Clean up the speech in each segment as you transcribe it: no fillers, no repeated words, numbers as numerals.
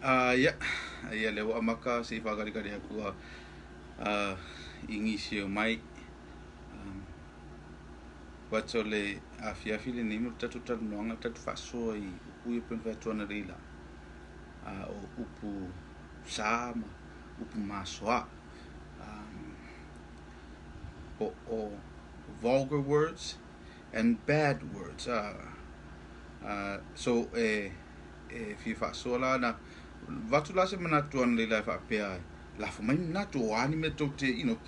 Ia, ia lea ua amata se i faakalikali atu i nisi o mai. But o le afiafi lenei mo le tatou talanoaga, tatou faasoa i upu ia pei ona fai atu analeila, o upu sa ma upu masoa. Po o vulgar words and bad words. So e fia faasoa la na avatu la se manatu analeila e faapea lafo mai manatu o a ni mea tou te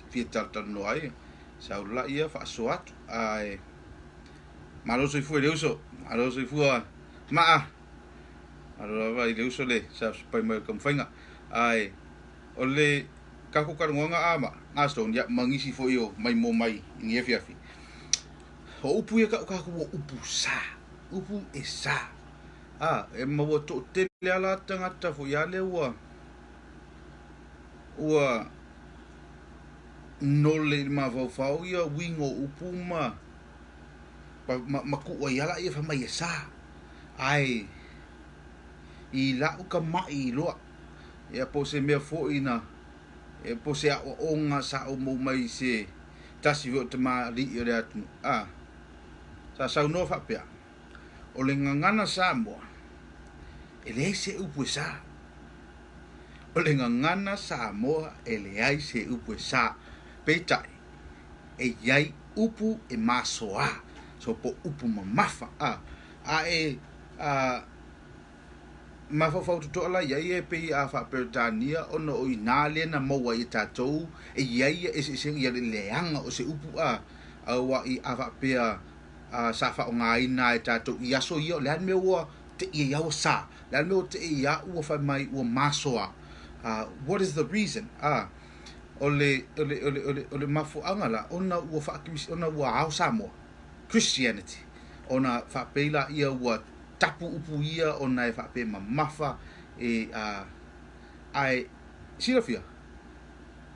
fia talatalanoa ai. Sau laia faasoa atu. Ae malo soifua i le uso, malo soifua maa, malo lava i le uso le sapasapai mai o le taumafaiga. Ae o le tatou talanoaga a ma Gastone, ia ma nisi foi o maimoa mai i lenei afiafi. O upu ia tau tatou o upu sa, upu e sa. E ma ua toatele lava la tagata foi a lea ua nole i le mafaufau ia uiga o upu ma tuu ai lava laia fai mai e sa. Ae i lau tama'i loa, ia po o se mea foi na, po o se aoaoga sa ou maua mai i se tasi foi o tamalii o le atunuu, sa saunoa faapea, o le gagana Samoa, e leai se upu e sa. O le gagana Samoa e leai se upu e sa. Peitai, e i ai upu e masoa, so po upu mamafa. A e mafaufau totoa la i ai e pei a faa-Peretania ona o i ina lea na maua ai e tatou e i ai ia eseesega ia le leaga o se upu aua i a faapea sa faaaogaina e tatou i aso ia, o le a le mea ua te'i ai ua sa, le a le mea ua te'i ai ua fai mai ua masoa? What is the reason? O le mafuaaga la ona ua ona ua ao Samoa Christianity, ona faapei laia ua tapu upu ia ona e faapea mamafa e ae silafia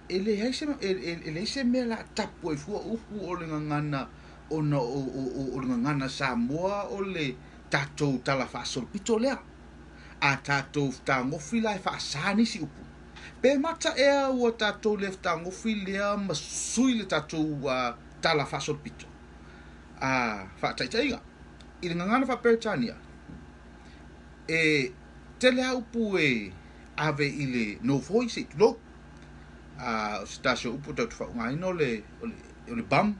e leai se e leai se mea la tapu ai fua upu o le gagana ona o le gagana Samoa o le tatou tala faasolopito lea. A tatou fetagofi la e faasa nisi upu, pe mata ea ua tatou le fetagofi lea ma sui le tatou tala faasolopito? Faataitaiga, i le gagana faa-Peretania e tele lava upu e ave i le nofoi se i tulou. O se tasi o upu tatou te faaaogaina o le bum,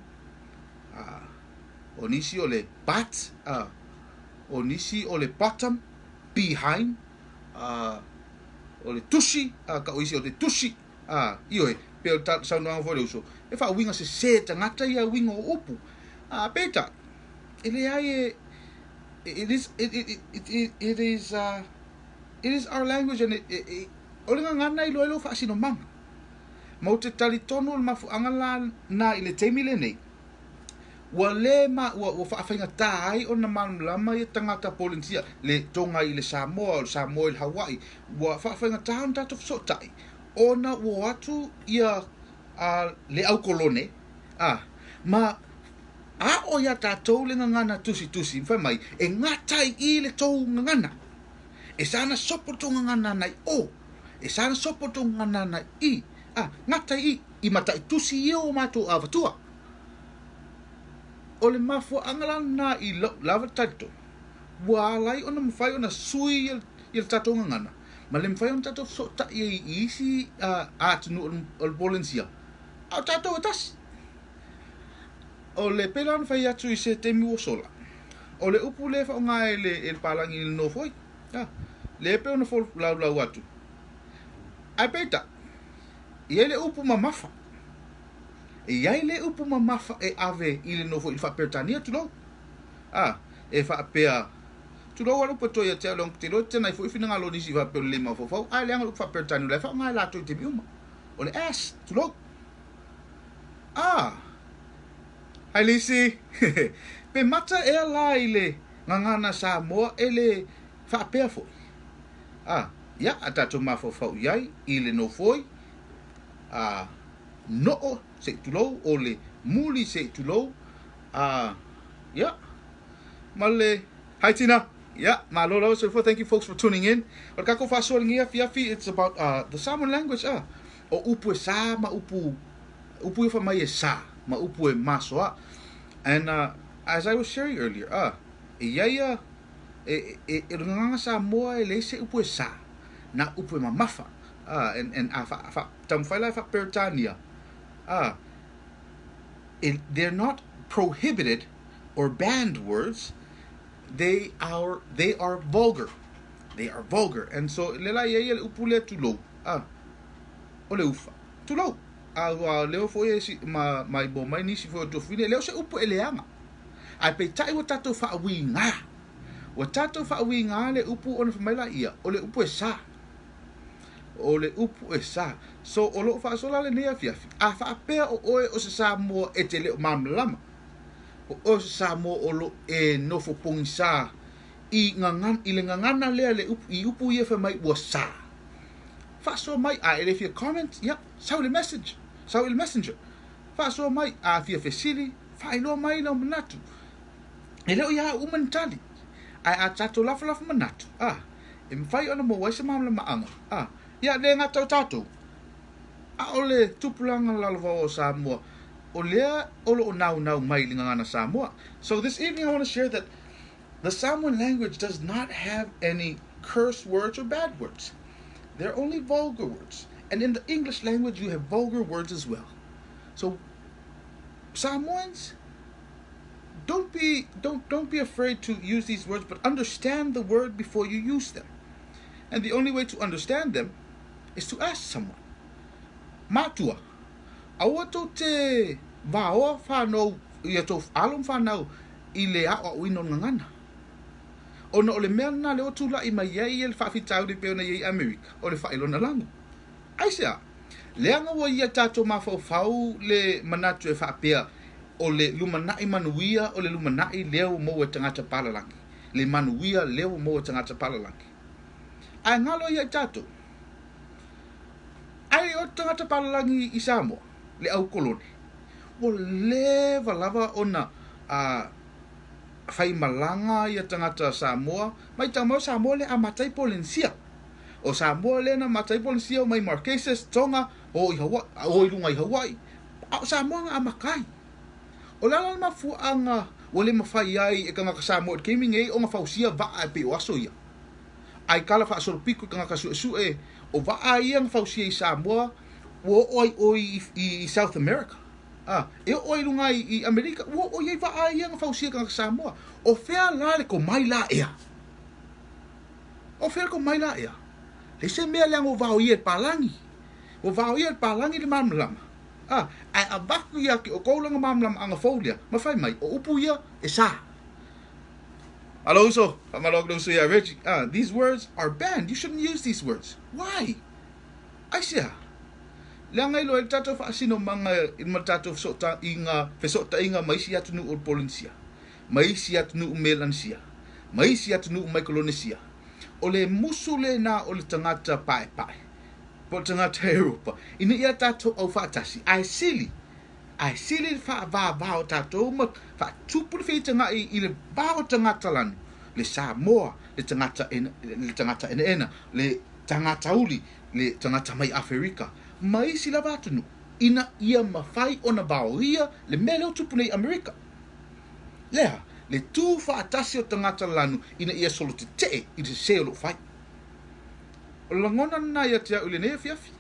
o nisi o le butt, o nisi o le bottom, behind, o le tusi, tau isi o le tusi, ioe, pei o le saunoaga foi a le uso, e faauiga sese tagata ia uiga o upu. Peitai, e leai e it is it it it it, it is it is our language and o le gagana i loa ai lou faasinomaga. Ma ou te talitonu o le mafuaaga la na i le taimi lenei, ua le ma ua faafaigata ai ona malamalama ia tagata Polenisia, le Toga i le Samoa, o le Samoa i le Hawaii, ua faafaigata ona tatou fesootai, ona ua o atu ia le aukolone ma aʻo iā tatou le gagana tusitusi fai mai e gata ai i le tou gagana. E sa na sopo le tou gagana agai o, e sa na sopo le tou gagana agai i, gata i i mataitusi ia o matou avatua. O le mafuaaga la lena i lou lava talitonu, ua ala ai ona mafai ona sui ia le tatou gagana, ma le mafai ona tatou fesootai ai i isi atunuu o le Polenisia, a o tatou e tasi. O le pei la ona fai atu i se taimi ua sola, o le upu lea e faaaoga e le palagi i le nofoi, lea e pei ona folaulau atu. Ae peitai, e i ai le upu mamafa. E i ai le upu mamafa e ave i le nofoi i le faa-Peretania, tulou. E faapea, tulou a le upu e toe ia te au, leaga ou te iloa e tetena ai foi finagalo o nisi faapea o le le mafaufau, ae leaga le upu faa-Peretania o la e faaaoga e latou i taimi uma. O le ass, tulou. Hi Lisi. Pe mata ea la i le gagana Samoa e le faapea foi. Ia, a tatou mafaufau i ai i le nofoi, noo se i tulou, o le muli se i tulou, ia, ma le, hi Tina. Ia, malo lava soifua. Thank you folks for tuning in. O le tatou faasoa i lenei afiafi, it's about the Samoan language, ah. O upu e sa ma upu, upu ia fai mai e sa, ma upu e masoa. And as I was sharing earlier, ah, e iai a, e, e, e, o le gagana Samoa e leai se upu e sa, na upu e mamafa. Ah, and a fa, fa, taumafai la e faa-Peretania, ah, it, they're not prohibited or banned words, they are vulgar. They are vulgar. And so le la ia le upu lea tulou. Ah, o le ufa. Tulou. A ua leo foi e si, ma, mai bo mai nisi foi o tofine, leo se upu e leaga. Ae peitai ua tatou faauiga. Ua tatou faauiga le upu ona fai mai laia, o le upu e sa. O le upu e sa. So o loo faasola lenei afiafi. A faapea o oe o se Samoa e te le o malamalama. O oe o se Samoa o lo e nofo pogisa i, gagan, i le gagana lea le upu, i upu ia fai mai ua sa. Faasoa mai, a e le fia comment, ia, sau le message, sau i le messenger. Faasoa mai, a fia fesili, faailoa mai lau manatu. E le o ia uma ni tali. Ae a tatou lafolafola manatu, ah, e mafai ona maua ai se malamalamaaga. Ah, ia le gata o tatou. A o le tupulaga lalovaoa o Samoa, o lea o lo o naunau mai i le gagana Samoa. So this evening I want to share that the Samoan language does not have any curse words or bad words. They're only vulgar words. And in the English language, you have vulgar words as well. So Samoans, don't be afraid to use these words, but understand the word before you use them. And the only way to understand them is to ask someone. Matua, aua tou te vaoa whanau, ia tou alo ma whanau i le aoaoina o le gagana. Ona o le mea lena lea ua tulai mai ai le faafitauli pei ona i ai Amerika, o le faailoga lanu. Aisea? Leaga ua ia tatou mafaufau le manatu e faapea o le lumanai manuia o le lumanai lea ua maua e tagata palalagi. Le manuia lea ua maua e tagata palalagi. Ae galo ia i tatou. Ai o tagata palalagi i Samoa, le au kolone. Ua leva lava ona faimalaga ia tagata Samoa, mai tau mai Samoa le amata ai Polenisia. O Samoa lea na amata ai Polenisia o mai Marquesas, Tonga, o i Hawaii, o i luga i Hawaii. A o Samoa na amata ai. O le ala le mafuaaga ua le mafai ai e tagata Samoa i le taimi nei ona fausia vaa e pei o aso ia. Ai tala faasolopito i tagata suesue o vaa ia na fausia i Samoa ua oo ai oi i South America. Ah, e oo ai luga i Amerika, ua oo i ai vaa ia na fausia e tagata Samoa. O fea la le komai la ea? O fea le komai la ea? Le se mea leaga ua vaoia e le palagi. Ua vaoia e le palagi le malamalama. Ah, ae avatu ia te outou lona malamalamaaga fou lea, ma fai mai, o upu ia e sa. Alo uso, faamalo atu le uso ia Reggie. Ah, these words are banned. You shouldn't use these words. Why? Aisea? Leaga iloa ai le tatou faasinomaga i ma le tatou fesootaiga, fesootaiga ma isi atunuu o le Polenisia, ma isi atunuu Melanisia, ma isi atunuu Maikolonesia. O le musu lena o le tagata paepae, po o le tagata Europa, ina ia tatou aufaatasi, ae sili, ae sili le faavavā o tatou ma faatupu le feitagai i le va o tagata lanu, le Samoa, le tagata, le tagata enaena, le tagata uli, le tagata mai Aferika, ma isi lava atunuu, ina ia mafai ona vaoia le mea lea ua tupu nei i Amerika. Lea, le tu faatasi o tagata lanu ina ia solotetee i le sese o loo fai. O le lagona lena ia te au i lenei afiafi.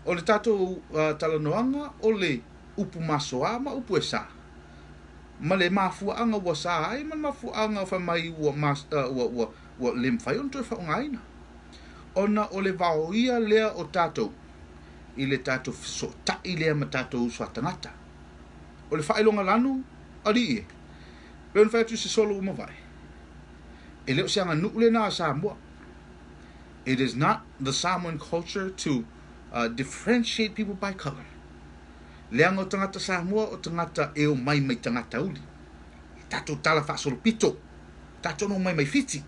O le tatou talanoaga o le upu masoa ma upu e sa. Ma le mafuaaga ua sa ai ma le mafuaaga fai mai ua, mas, ua, ua, ua le mafai ona toe faaaogaina. Ona o le vaoia lea o tatou i le tatou fesootai lea ma tatou uso a tagata. O le faailoga lanu, alii e, pei ona fai atu i se solo ua mavae. E le o se aganuu lena a Samoa. It is not the Samoan culture to differentiate people by color. Leaga o tagata Samoa o tagata e omai mai tagata uli. Tatou tala faasolopito. Tatou no mai mai Fiti.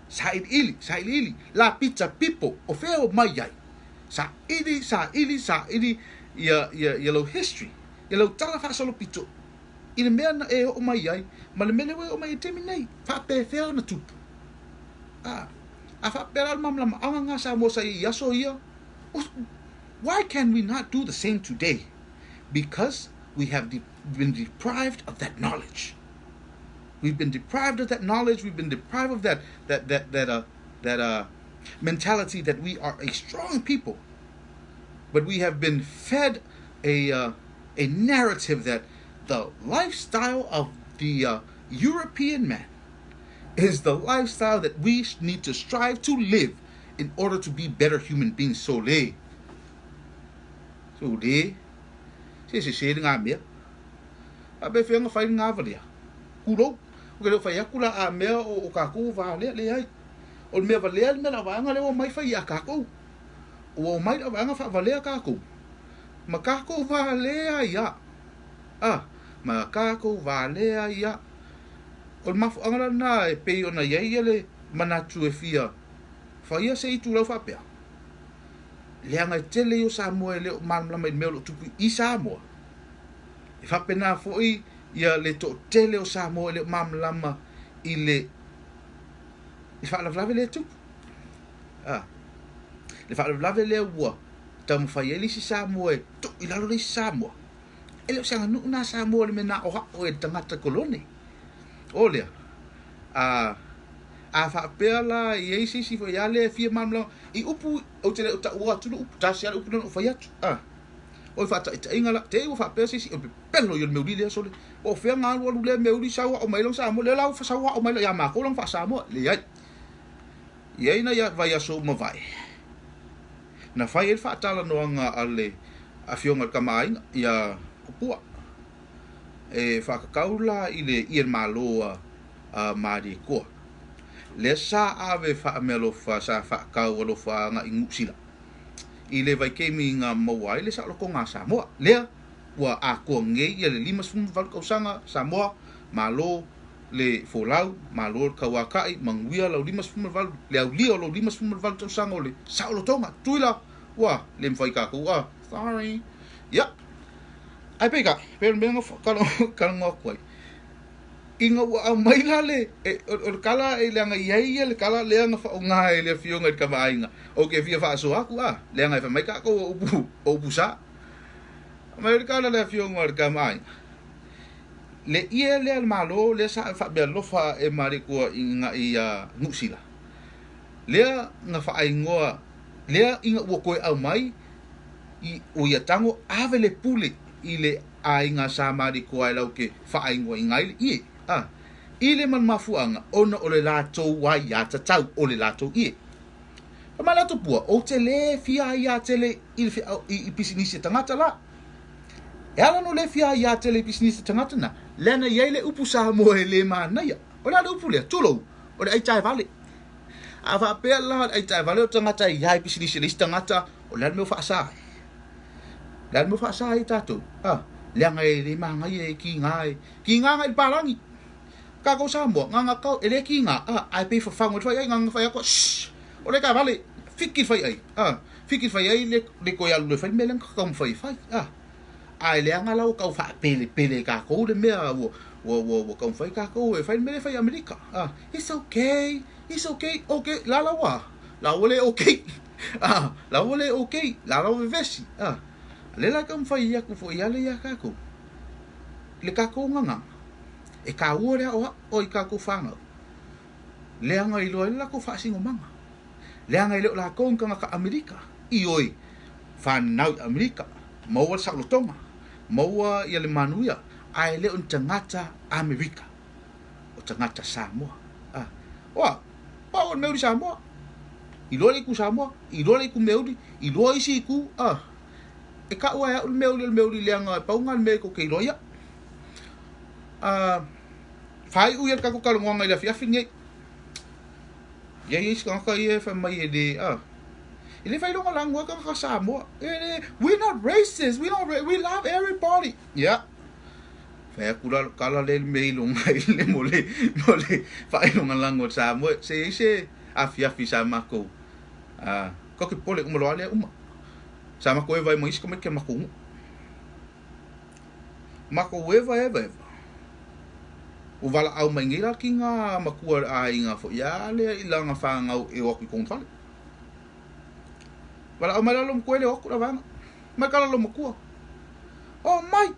Sailiili, sailiili. Lapita people o fea omai ai. Saili, saili, saili ia, ia, ia lau history. Ia lau tala faasolopito. I le mea na e oo mai ai, ma le mea lea ua e oo mai ai i le taimi nei. Faapefea ona tupu. A, a faapea la o le malamalamaga lena a Samoa sa i ai i aso ia, why can we not do the same today? Because we have de been deprived of that knowledge. We've been deprived of that knowledge. We've been deprived of that that that that uh that uh mentality that we are a strong people. But we have been fed a uh, a narrative that the lifestyle of the uh, European man is the lifestyle that we need to strive to live in order to be better human beings. Sole. Sole. Se se se ngā mea. A be whenga whai ngā valea. Kulou. O ke leo whai aku la a mea o, o kākou valea le ai. O le mea valea le mea la vaanga leo mai whai a kākou. Ua omai le vaega faavalea kākou. Ma kākou valea ia. A, ma kākou valea ia. O le mafuaaga la lena e pei ona i ai ia le manatu e fia faia se itulau faapea. Leaga e tele ia o Samoa e le o malamalama i le mea o lo o tupu i Samoa. E faapena foi ia le toatele o Samoa e le o malamalama i le i faalavelave lea e tupu. A, le faalavelave lea ua taumafai ai le isi Samoa e tuu i lalo le isi Samoa. E le o se aganuu nā Samoa le mea na aoao e le tagata kolone. O lea, a, a faapea la i ai se isi foi a lea e fia malamalama i upu, ou te le o taua atu le upu, tasi lava le upu na ou fai atu. A, o le faataitaiga la, te i ua faapea se isi, o le pepelo ia o le meuli lea sole, po o fea na alualu lea meuli sau ao mai ai lana Samoa, lea la ua sau ao mai ia makou lana faa-Samoa. Leai. I ai nai vaiaso ua mavae, na fai ai le faatalanoaga a le Afioga i le Tamaaiga ia Tupua e faatatau la i le ie malo a Malietoa, lea sa ave faamealofa sa faatau alofa agai i Niu Sila i le vaitaimi na maua ai le saolotoga a Samoa. Lea ua atoa nei ia le 58 tausaga Samoa Malo le folau, malo le tauakai, manuia lau 58, le aulia o lou 58 tausaga o le saolotoga. Tuila, ua le mafai tatou, ah, sorry. Ia, ae peitai, pei o le mea na talanoa atu ai, ina ua aumai la le, e, o le tala e leaga i ai ia le tala lea na faaaoga e le afioga i le tamaaiga, ou te fia faasoa atu, ah, leaga e fai mai tatou o upu, o upu sa. Fai mai o le tala a le afioga i le tamaaiga, Le ie lea le Malo lea sa faamealofa e Malietoa i agai ia Niu Sila, lea na faaingoa lea ina ua toe aumai i o ia tago ave le pule i le aiga sa Malietoa e lau ke faaingoaina ai le ie a i le ma le mafuaaga ona o le latou aiatatau o le latou ie. Fa mai latou pua, ou te le fia aiā tele i le feau i pisinisi a tagata la. E ala no le fia aiā tele i pisinisi a tagata na, leaga i ai le upu Samoa e le manaia. O le a le upu lea? Tulou, o le aitaevale. A faapea la o le aitaevale o tagata e iai pisinisi a le isi tagata, o le a le mea o faasa ai? O le a le mea o faasa ai tatou? A, leaga e le manaia e kiga e, kiga agai i le palagi. Kākou Samoa, nganga kau, e le kiga, a, ae pei fafagu e le fai ai, nganga fai atu, shh, o le taavale, fiki le fai ai, a, fiki le fai ai, le, le toe alu loa e fai le mea lea na taumafai e fai, a. Ae leaga la ua tau faapelepele e kākou le mea ua, ua, ua, ua taumafai kākou e fai le mea lea e fai i Amerika, a, it's okay, it's okay, okay, la la ua, la ua le okay, a, la ua le okay, la la ua vevesi, a. Lea la e taumafai atu foi ale iā kākou, le kākou gagana, e kāua le aʻoaʻo i kākou whānau. Leaga i loa ai le lakou faasinomaga. Leaga e le o lakou ni tagata Amerika. Ioe, whanau i Amerika, maua le saolotoga, maua ia le manuia, ae e le o ni tagata Amerika, o tagata Samoa. Ah, o au, o au o le meuli Samoa. Iloa le itu Samoa, iloa le itu meuli, iloa isi itu, ah, e kaʻu e au le meuli o le meuli leaga e pau lena o le mea e tou te iloa ai au. Ah, faaiu ia le tatou talanoaga i le afiafi lenei. Ia i ai isi tagata ia e fai mai e le, ah, e le failoga lanu ai tagata Samoa. E le, we're not racist, we don't, we love everybody. Ia, fai atu la kala le mea i luga i le mo le, mo le faailoga lanu o Samoa. Se i ai se afiafi sa makou, ah, kou te popole uma loa lea uma. Sa makou eva ai ma isi tamaiti o le makou nuu. Makou eva eva eva. Ua valaau mai nei la le kiga matua o le aiga foi a lea i lana fanau e o atu i Kogatale. Valaau mai la lou matua e le o atu la vaega. Mai kala lou matua. O mai!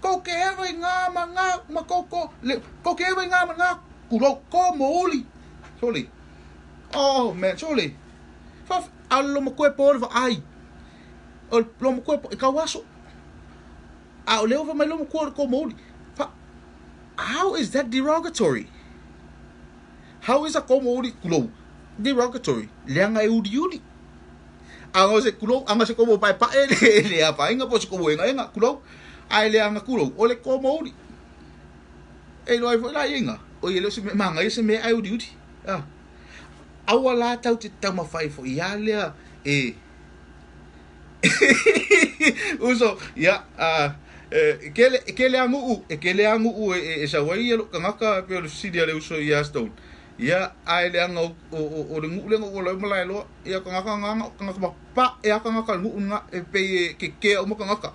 Kou ke ewa i ngā ma ngā ma kou ko le kou ke ewa i ngā ma ngā kulou ko mouli. Sole. Oh man, sole. Fa a lo matua e po le vaai. O lo matua e po e kau aso. A o leo fa mai lo matua o le ko mouli. Fa how is that derogatory? How is a komouli kulou derogatory? Leaga e uliuli. A o se kulou, aga se komo paepae le, le afaina po o se komo egaega, kulou. Ae leaga kulou, o le komouli. E iloa ai foi la ia iga, oi e le o se mea manaia se mea ae uliuli. Ah. Aua la tau te taumafai foi ia lea e Uso, ia, e kele, e kele anuʻu, e kele anuʻu e, e, e sau ai ia lou tagata e pei o le fesili a le uso ia Stone. Ia, ae leaga o, o, o, o le nuʻu lea na ou ola ai Malaeloa, ia tagata na na o tagata mapaʻe a tagata o le nuʻu lena, e pei e kekea uma tagata.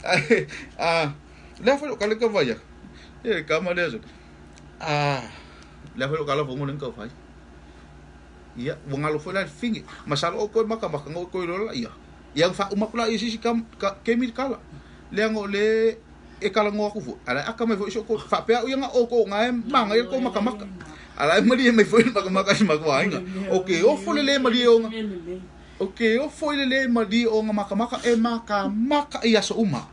Ae, a, lea foi lou kala i ka vai atu. Ia le kama lea sole. A, lea foi lou kala fono lea na tau fai. Ia, ua galo foi la i le fine. Masalo ʻoukou e makamaka na ʻoukou iloa la ia. Ia na faauma atu la ia sisi ka, ka kemi le kala. Leaga o le e talanoa atu foi, a la e aka mai foi si ʻoukou. Faapea au ia na ʻoukou na e magaia le tou makamaka. A la e malie mai foi le makamaka i si matou aiga. O ke ofo le lē malie o O ke ofo i le lē malie o na makamaka e makamaka i aso uma.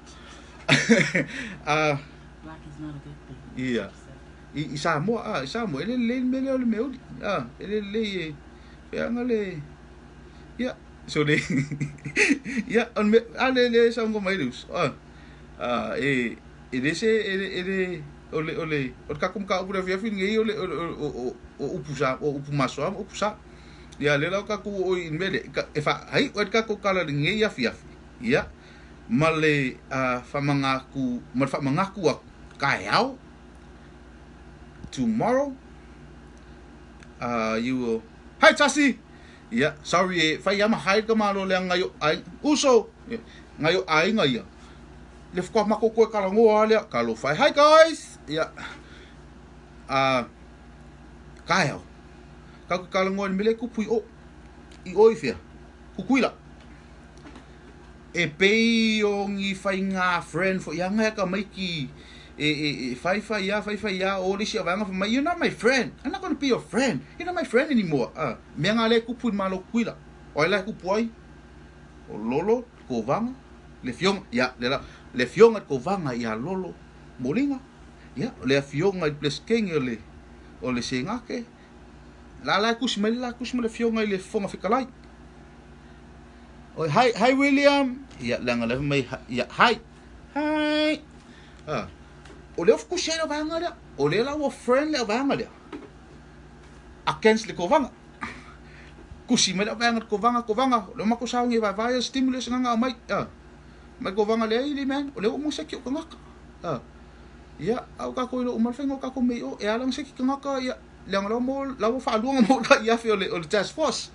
A, ia. I, i Samoa, a, i Samoa, e le lelei le mea lea o le meauli. A, e le lelei e, feaga le, ia, so le, ia, o le mea, a le, le saunoa mai le uso, a, a, e, e le se, e le, e le, o le, o le, o le tatou mataupu i le afiafi lenei, o le, o, o, o, o upu sa, o upu masoa ma upu sa. Ia, lea la o tatou oo i le mea lea, e faaiu ai le tatou tala i lenei afiafi, ia, ma le, a, faamanatu, ma le faamanatu atu, taeao, tomorrow you will Hi Tasi! Ia, sorry e whai ama haere ka malo lea ngai o ai uso ngai o aiga ia. Le whakwa mako koe kalangoa lea ka lo whai. Hi guys! Ia. Kaeo. Kau ke kalangoa ni mele kupu i o. I o i whia. Kukuila. E pei o ni faigā friend foi ia ngai ka maiki e, e, e whai whai ia, whai whai ia, o le isi avanga whai mai, you're not my friend, I'm not gonna be your friend, you're not my friend anymore. Mea ngā le kupu i malo kuila. O ai la e kupu ai? O Lolo, Kovanga, le fionga, ia, le la, le fionga Kovanga ia Lolo Molinga, ia, le afioga i Pleskenge o le, o le Sengake, la la e kusi mai le la kusi mai le fionga i le Fofoga Fetalai. Oi, hi, hi William. Ia, leaga lea mai, ia, hi. Hi. Ah. O lea fukusi ai le vaega lea. O lea la ua friend le vaega lea. Against le kovanga. Kusi mai le vaega le kovanga, kovanga. O lea mako saungi vai vai stimulus nganga mai. Ah. Mai kovanga lea ili man. O lea ua seki o kangaka. Ah. Ia, au kako i lo umal whenga o kako mei o. E alang seki kangaka, ia. Leaga la mo la ua faaluaga mo la i afe o le o le task force.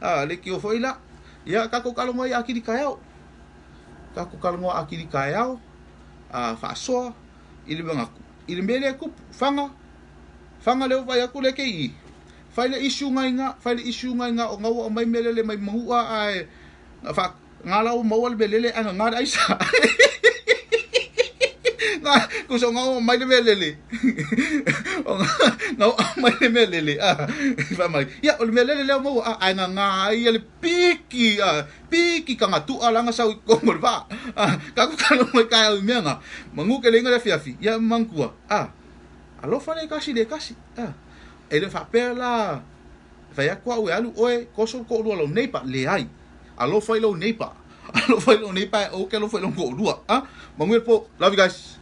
A le kio foi la. Ia kako kalongo ai akili kaeao. Kako kalongo akili kaeao. A faasoa i le mangaku. I le mea lea kupu fanga fanga leo vai aku le ke i. Fai le issue ngai nga, fai le issue ngai nga o ngaua o mai melele mai mangua ae fa Ngā la o maua le melele ae ngā le aisa. Ngā, ko so ngā o mai le melele. O ngā o mai le melele. Ah, fa mai. Ia, o le melele lea o maua, ah, ae ngā ngā ai le piki, ah, piki ka ngā tua langa sau i kongo le vā. Ah, ka ku kalo mai kai au i mea ngā. Mangu ke le inga le afiafi. Ia, mangkua. Ah, alofa le kasi le kasi. Ah, e le whapea la, Fai atu au e alu oe, koso le toʻalua lou neighbor, leai. Alofa i lou neighbor. Alofa i lou neighbor e ou ke alofa i lou toʻalua. Ah, manuia le po. Love you guys.